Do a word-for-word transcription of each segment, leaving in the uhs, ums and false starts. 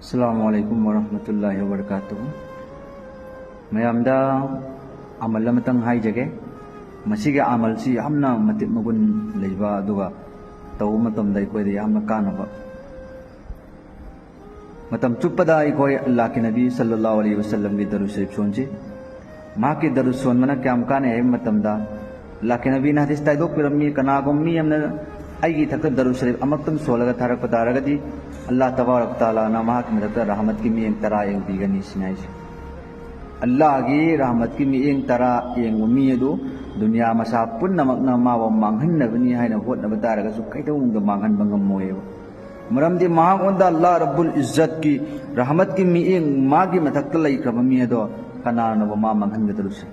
ꯑꯁꯂꯥꯃꯨ ꯑꯂꯥꯏꯀꯨꯝ ꯋꯥꯔꯍꯃꯇꯨꯜꯂꯥꯍꯤ ꯋꯥꯕꯔꯀꯥꯇꯨꯍꯨ꯫ ꯃꯌꯥꯝꯗ ꯑꯃꯜ ꯑꯃꯇꯪ ꯍꯥꯏꯖꯒꯦ꯫ ꯃꯁꯤꯒꯤ ꯑꯃꯜꯁꯤ ꯌꯥꯝꯅ ꯃꯇꯤꯛ ꯃꯒꯨꯟ ꯂꯩꯕ, ꯑꯗꯨꯒ ꯇꯧꯕ ꯃꯇꯝꯗ ꯑꯩꯈꯣꯏꯗ ꯌꯥꯝꯅ ꯀꯥꯟꯅꯕ꯫ ꯃꯇꯝ ꯆꯨꯞꯄꯗ ꯑꯩꯈꯣꯏ ꯑꯜꯂꯥꯍꯀꯤ ꯅꯕꯤ ꯁꯜꯂꯜꯂꯥꯍꯨ ꯑꯂꯩꯍꯤ ꯋꯁꯜꯂꯝꯒꯤ ꯗꯔꯨꯗ ꯁꯔꯤꯐ ꯁꯣꯟꯁꯤ꯫ ꯃꯍꯥꯛꯀꯤ ꯗꯔꯨꯗ ꯁꯣꯟꯕꯅ ꯀꯌꯥꯝ ꯀꯥꯟꯅꯩ ꯍꯥꯏꯕ ꯃꯇꯝꯗ, ꯑꯜꯂꯥꯍꯀꯤ ꯅꯕꯤꯅ ꯍꯗꯤꯁ ꯍꯥꯏꯗꯣꯛꯄꯤꯔꯝꯃꯤ, ꯀꯅꯥꯒꯨꯝꯕ ꯃꯤ ꯑꯃꯅ ꯑꯩꯒꯤ ꯏꯊꯛꯇ ꯗꯔꯨꯗ ꯁꯔꯤꯐ ꯑꯃꯛꯇꯪ ꯁꯣꯜꯂꯒ ꯊꯥꯔꯛꯄ ꯇꯥꯔꯒꯗꯤ, ꯑꯜꯂꯥꯍ ꯇꯕꯥꯔꯛ ꯇꯥꯂꯥꯅ ꯃꯍꯥꯛꯀꯤ ꯃꯊꯛꯇ ꯔꯍꯃꯠꯀꯤ ꯃꯤꯠꯌꯦꯡ ꯇꯔꯥ ꯌꯦꯡꯕꯤꯒꯅꯤ ꯁꯤꯅꯤ ꯍꯥꯏꯁꯦ꯫ ꯑꯜꯂꯥꯍꯒꯤ ꯔꯍꯃꯠꯀꯤ ꯃꯤꯠꯌꯦꯡ ꯇꯔꯥ ꯌꯦꯡꯕ ꯃꯤ ꯑꯗꯨ ꯗꯨꯅꯤꯌꯥ ꯃꯁꯥ ꯄꯨꯝꯅꯃꯛꯅ ꯃꯥꯕꯨ ꯃꯥꯡꯍꯟꯅꯕꯅꯤ ꯍꯥꯏꯅ ꯍꯣꯠꯅꯕ ꯇꯥꯔꯒꯁꯨ ꯀꯩꯗꯧꯅꯨꯡꯗ ꯃꯥꯡꯍꯟꯕ ꯉꯝꯃꯣꯏꯕ꯫ ꯃꯔꯝꯗꯤ ꯃꯍꯥꯛꯉꯣꯟꯗ ꯑꯜꯂꯥꯍ ꯔꯕꯨꯜ ꯏꯖꯠꯀꯤ ꯔꯍꯃꯠꯀꯤ ꯃꯤꯠꯌꯦꯡ ꯃꯥꯒꯤ ꯃꯊꯛꯇ ꯂꯩꯈ꯭ꯔꯕ ꯃꯤ ꯑꯗꯣ ꯀꯅꯥꯅꯕꯨ ꯃꯥ ꯃꯥꯡꯍꯟꯒꯗꯧꯔꯤꯁꯦ?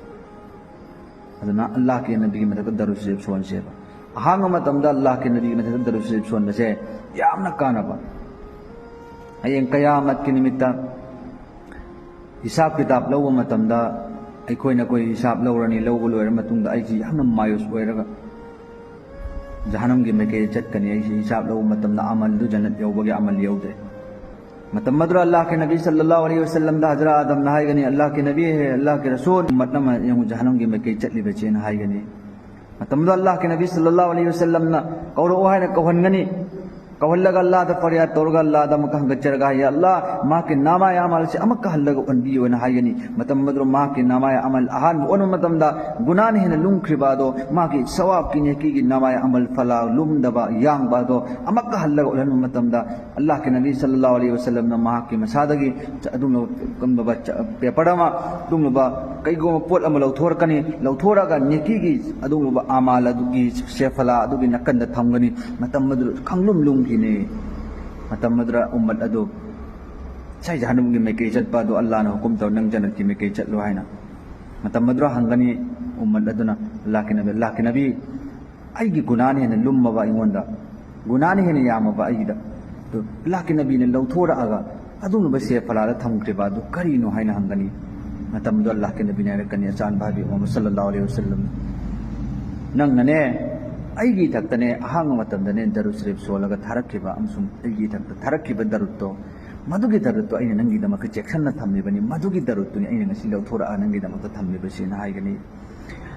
ꯑꯗꯨꯅ ꯑꯜꯂꯥꯍꯀꯤ ꯅꯕꯤꯒꯤ ꯃꯊꯛꯇ ꯗꯔꯨꯗ ꯁꯔꯤꯐ ꯁꯣꯟꯁꯦꯕ꯫ ꯑꯍꯥꯡꯕ ꯃꯇꯝꯗ ꯑꯜꯂꯥꯍꯀꯤ ꯅꯕꯤꯒꯤ ꯃꯊꯛꯇ ꯗꯔꯨꯗ ꯁꯔꯤꯐ ꯁꯣꯟꯕꯁꯦ ꯌꯥꯝꯅ ꯀꯥꯟꯅꯕ꯫ ꯍꯌꯦꯡ ꯀꯌꯥꯃꯠꯀꯤ ꯅꯨꯃꯤꯠꯇ ꯍꯤꯁꯥꯕ ꯀꯤꯇꯥꯕ ꯂꯧꯕ ꯃꯇꯝꯗ ꯑꯩꯈꯣꯏꯅ ꯑꯩꯈꯣꯏ ꯍꯤꯁꯥꯕ ꯂꯧꯔꯅꯤ, ꯂꯧꯕ ꯂꯣꯏꯔ ꯃꯇꯨꯡꯗ ꯑꯩꯁꯤ ꯌꯥꯝꯅ ꯃꯥꯌꯨꯁ ꯑꯣꯏꯔꯒ ꯖꯍꯅꯝꯒꯤ ꯃꯥꯏꯀꯩꯗ ꯆꯠꯀꯅꯤ꯫ ꯑꯩꯁꯤ ꯍꯤꯁꯥꯕ ꯂꯧꯕ ꯃꯇꯝꯗ ꯑꯃꯜꯗꯨ ꯖꯟꯅꯠ ꯌꯧꯕꯒꯤ ꯑꯃꯜ ꯌꯧꯗ꯭ꯔꯦ꯫ ꯃꯇꯝ ꯑꯗꯨꯗ ꯑꯜꯂꯥꯍꯀꯤ ꯅꯕꯤ ꯁꯜꯂꯜꯂꯥꯍꯨ ꯑꯂꯩꯍꯤ ꯋꯁꯜꯂꯝꯗ ꯍꯖꯔꯠ ꯑꯥꯗꯝꯅ ꯍꯥꯏꯒꯅꯤ, "ꯑꯜꯂꯥꯍꯀꯤ ꯅꯕꯤ, ꯍꯦ ꯑꯜꯂꯥꯍꯀꯤ ꯔꯁꯨꯜ, ꯎꯝꯃꯠ ꯑꯃ ꯌꯦꯡꯉꯨ, ꯖꯍꯅꯝꯒꯤ ꯃꯥꯏꯀꯩ ꯆꯠꯂꯤꯕꯁꯦꯅ" ꯍꯥꯏꯒꯅꯤ꯫ ꯃꯇꯝꯗꯨꯗ ꯑꯜꯂꯥꯍꯀꯤ ꯅꯕꯤ ꯁꯜꯂꯜꯂꯥꯍꯨ ꯑꯂꯩꯍꯤ ꯋꯁꯜꯂꯝꯅ ꯀꯧꯔꯛꯑꯣ ꯍꯥꯏꯅ ꯀꯧꯍꯟꯒꯅꯤ꯫ ꯀꯧꯍꯜꯂꯒ ꯑꯜꯂꯥꯍꯗ ꯐꯔꯤꯌꯥꯗ ꯇꯧꯔꯒ ꯑꯜꯂꯥꯍꯗ ꯑꯃꯨꯛꯀ ꯍꯪꯒꯠꯆꯔꯒ ꯍꯥꯏ, "ꯑꯜꯂꯥꯍ, ꯃꯍꯥꯛꯀꯤ ꯅꯥꯃꯥꯏ ꯑꯃꯜꯁꯦ ꯑꯃꯨꯛꯀ ꯍꯜꯂꯒ ꯑꯣꯟꯕꯤꯌꯨ" ꯍꯥꯏꯅ ꯍꯥꯏꯒꯅꯤ꯫ ꯃꯇꯝ ꯑꯗꯨꯗ ꯃꯍꯥꯛꯀꯤ ꯅꯥꯃꯥꯏ ꯑꯃꯜ ꯑꯍꯥꯟꯕ ꯑꯣꯟꯕ ꯃꯇꯝꯗ ꯒꯨꯅꯥꯅ ꯍꯦꯟꯅ ꯂꯨꯝꯈ꯭ꯔꯤꯕ ꯑꯗꯣ ꯃꯍꯥꯛꯀꯤ ꯁꯋꯥꯕꯀꯤ ꯅꯦꯀꯤꯒꯤ ꯅꯥꯃꯥꯏ ꯑꯃꯜ ꯐꯂꯥ ꯂꯨꯝꯗꯕ ꯌꯥꯡꯕ ꯑꯗꯣ ꯑꯃꯨꯛꯀ ꯍꯜꯂꯒ ꯑꯣꯜꯍꯟꯕ ꯃꯇꯝꯗ ꯑꯜꯂꯥꯍꯀꯤ ꯅꯕꯤ ꯁꯜꯂꯜꯂꯥꯍꯨ ꯑꯂꯩꯍꯤ ꯋꯁꯜꯂꯝꯅ ꯃꯍꯥꯛꯀꯤ ꯃꯁꯥꯗꯒꯤ ꯑꯗꯨꯒꯨꯝꯂꯕ, ꯑꯗꯨꯒꯨꯝꯂꯕ ꯆ-, ꯄꯦꯄꯔ ꯑꯃ, ꯑꯗꯨꯒꯨꯝꯂꯕ ꯀꯩꯒꯨꯝꯕ ꯄꯣꯠ ꯑꯃ ꯂꯧꯊꯣꯔꯛꯀꯅꯤ꯫ ꯂꯧꯊꯣꯔꯛꯑꯒ ꯅꯦꯀꯤꯒꯤ ꯑꯗꯨꯒꯨꯝꯂꯕ ꯑꯃꯥꯜ ꯑꯗꯨꯒꯤ ꯁꯦꯐꯂꯥ ꯑꯗꯨꯒꯤ ꯅꯥꯀꯟꯗ ꯊꯝꯒꯅꯤ꯫ ꯃꯇꯝ ꯑꯗꯨꯗ ꯈꯪꯂꯨꯝ ꯂꯨꯝꯈꯤꯅꯤ꯫ ꯃꯇꯝ ꯑꯗꯨꯗ ꯎꯝꯃꯠ ꯑꯗꯨ ꯉꯁꯥꯏ ꯖꯍꯅꯝꯒꯤ ꯃꯥꯏꯀꯩ ꯆꯠꯄ ꯑꯗꯨ ꯑꯜꯂꯥꯍꯅ ꯍꯨꯀꯨꯝ ꯇꯧ, "ꯅꯪ ꯖꯟꯅꯠꯀꯤ ꯃꯥꯏꯀꯩ ꯆꯠꯂꯣ" ꯍꯥꯏꯅ꯫ ꯃꯇꯝ ꯑꯗꯨꯗ ꯍꯪꯒꯅꯤ ꯎꯝꯃꯠ ꯑꯗꯨꯅ ꯑꯜꯂꯥꯍꯀꯤ ꯅꯕꯤ, "ꯑꯜꯂꯥꯍꯀꯤ ꯅꯕꯤ, ꯑꯩꯒꯤ ꯒꯨꯅꯥꯅ ꯍꯦꯟꯅ ꯂꯨꯝꯃꯕ ꯑꯩꯉꯣꯟꯗ, ꯒꯨꯅꯥꯅ ꯍꯦꯟꯅ ꯌꯥꯝꯃꯕ ꯑꯩꯒꯤꯗ, ꯑꯗꯨ ꯑꯜꯂꯥꯍꯀꯤ ꯅꯕꯤꯅ ꯂꯧꯊꯣꯔꯛꯑꯒ ꯑꯗꯨꯒꯨꯝꯂꯕ ꯁꯦꯐꯂꯥꯗ ꯊꯝꯈ꯭ꯔꯤꯕ ꯑꯗꯨ ꯀꯔꯤꯅꯣ?" ꯍꯥꯏꯅ ꯍꯪꯒꯅꯤ꯫ ꯃꯇꯝꯗꯨꯗ ꯑꯜꯂꯥꯍꯀꯤ ꯅꯕꯤꯅ ꯍꯥꯏꯔꯛꯀꯅꯤ, "ꯑꯆꯥꯟꯕ ꯍꯥꯏꯕꯤ ꯃꯨꯍꯝꯃꯗ ꯁꯜꯂꯜꯂꯥꯍꯨ ꯑꯂꯩꯍꯤ ꯋꯁꯜꯂꯝ, ꯅꯪꯅꯅꯦ ꯑꯩꯒꯤ ꯏꯊꯛꯇꯅꯦ ꯑꯍꯥꯡꯕ ꯃꯇꯝꯗꯅꯦ ꯗꯔꯨꯗ ꯁꯔꯤꯐ ꯁꯣꯜꯂꯒ ꯊꯥꯔꯛꯈꯤꯕ ꯑꯃꯁꯨꯡ ꯑꯩꯒꯤ ꯏꯊꯛꯇ ꯊꯥꯔꯛꯈꯤꯕ ꯗꯔꯨꯗꯇꯣ ꯃꯗꯨꯒꯤ ꯗꯔꯨꯠꯇꯨ ꯑꯩꯅ ꯅꯪꯒꯤꯗꯃꯛꯇ ꯆꯦꯛꯁꯤꯟꯅ ꯊꯝꯂꯤꯕꯅꯤ, ꯃꯗꯨꯒꯤ ꯗꯔꯨꯠꯇꯨꯅꯤ ꯑꯩꯅ ꯉꯁꯤ ꯂꯧꯊꯣꯔꯛꯑ ꯅꯪꯒꯤꯗꯃꯛꯇ ꯊꯝꯂꯤꯕꯁꯤꯅ ꯍꯥꯏꯒꯅꯤ꯫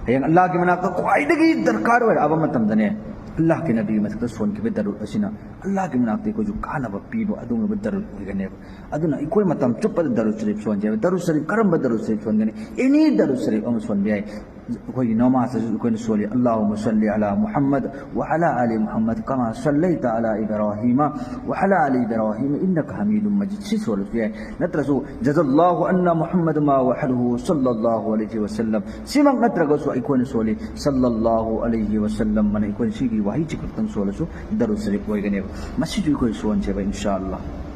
ꯍꯌꯦꯡ ꯑꯜꯂꯥꯍꯒꯤ ꯃꯅꯥꯛꯇ ꯈ꯭ꯋꯥꯏꯗꯒꯤ ꯗꯔꯀꯥꯔ ꯑꯣꯏꯔꯛꯑꯕ ꯃꯇꯝꯗꯅꯦ, ꯑꯜꯂꯥꯍꯒꯤ ꯅꯕꯤꯒꯤ ꯃꯊꯛꯇ ꯁꯣꯟꯈꯤꯕ ꯗꯔꯨꯠ ꯑꯁꯤꯅ ꯑꯜꯂꯥꯍꯒꯤ ꯃꯅꯥꯛꯇ ꯑꯩꯈꯣꯏꯁꯨ ꯀꯥꯟꯅꯕ ꯄꯤꯕ ꯑꯗꯨꯒꯨꯝꯂꯕ ꯗꯔꯨꯠ ꯑꯣꯏꯒꯅꯦꯕ꯫ ꯑꯗꯨꯅ ꯑꯩꯈꯣꯏ ꯃꯇꯝ ꯆꯨꯞꯄꯗ ꯗꯔꯨꯠ ꯁꯔꯤꯐ ꯁꯣꯟꯁꯦꯕ꯫ ꯗꯔꯨꯠ ꯁꯔꯤꯐ ꯀꯔꯝꯕ ꯗꯔꯨꯠ ꯁꯔꯤꯐ ꯁꯣꯟꯒꯅꯤ? ꯑꯦꯅꯤ ꯗꯔꯨꯠ ꯁꯔꯤꯐ ꯑꯃ ꯁꯣꯟꯕ ꯌꯥꯏ꯫ ꯑꯩꯈꯣꯏꯒꯤ ꯅꯃꯥꯖꯇꯁꯨ ꯑꯩꯈꯣꯏꯅ ꯁꯣꯜꯂꯤ, "اللهم صل على محمد وعلى آل محمد كما صليت على إبراهيم وعلى آل إبراهيم إنك حميد مجيد"꯫ ꯁꯤ ꯁꯣꯜꯂꯁꯨ ꯌꯥꯏ꯫ ꯅꯠꯇ꯭ꯔꯁꯨ "جزى الله عنا محمد ما وعده صلى الله عليه وسلم"꯫ ꯁꯤꯃꯛ ꯅꯠꯇ꯭ꯔꯒꯁꯨ ꯑꯩꯈꯣꯏꯅ ꯁꯣꯜꯂꯤ "صلى الله عليه وسلم" ꯑꯅ꯫ ꯑꯩꯈꯣꯏꯅ ꯁꯤꯒꯤ ꯋꯥꯍꯩꯁꯤ ꯈꯛꯇꯪ ꯁꯣꯜꯂꯁꯨ ꯗꯔꯨꯠ ꯁꯔꯤꯐ ꯑꯣꯏꯒꯅꯦꯕ꯫ ꯃꯁꯤꯁꯨ ꯑꯩꯈꯣꯏ ꯁꯣꯟꯁꯦꯕ, ꯏꯟꯁꯥ ꯑꯜꯂꯥꯍ꯫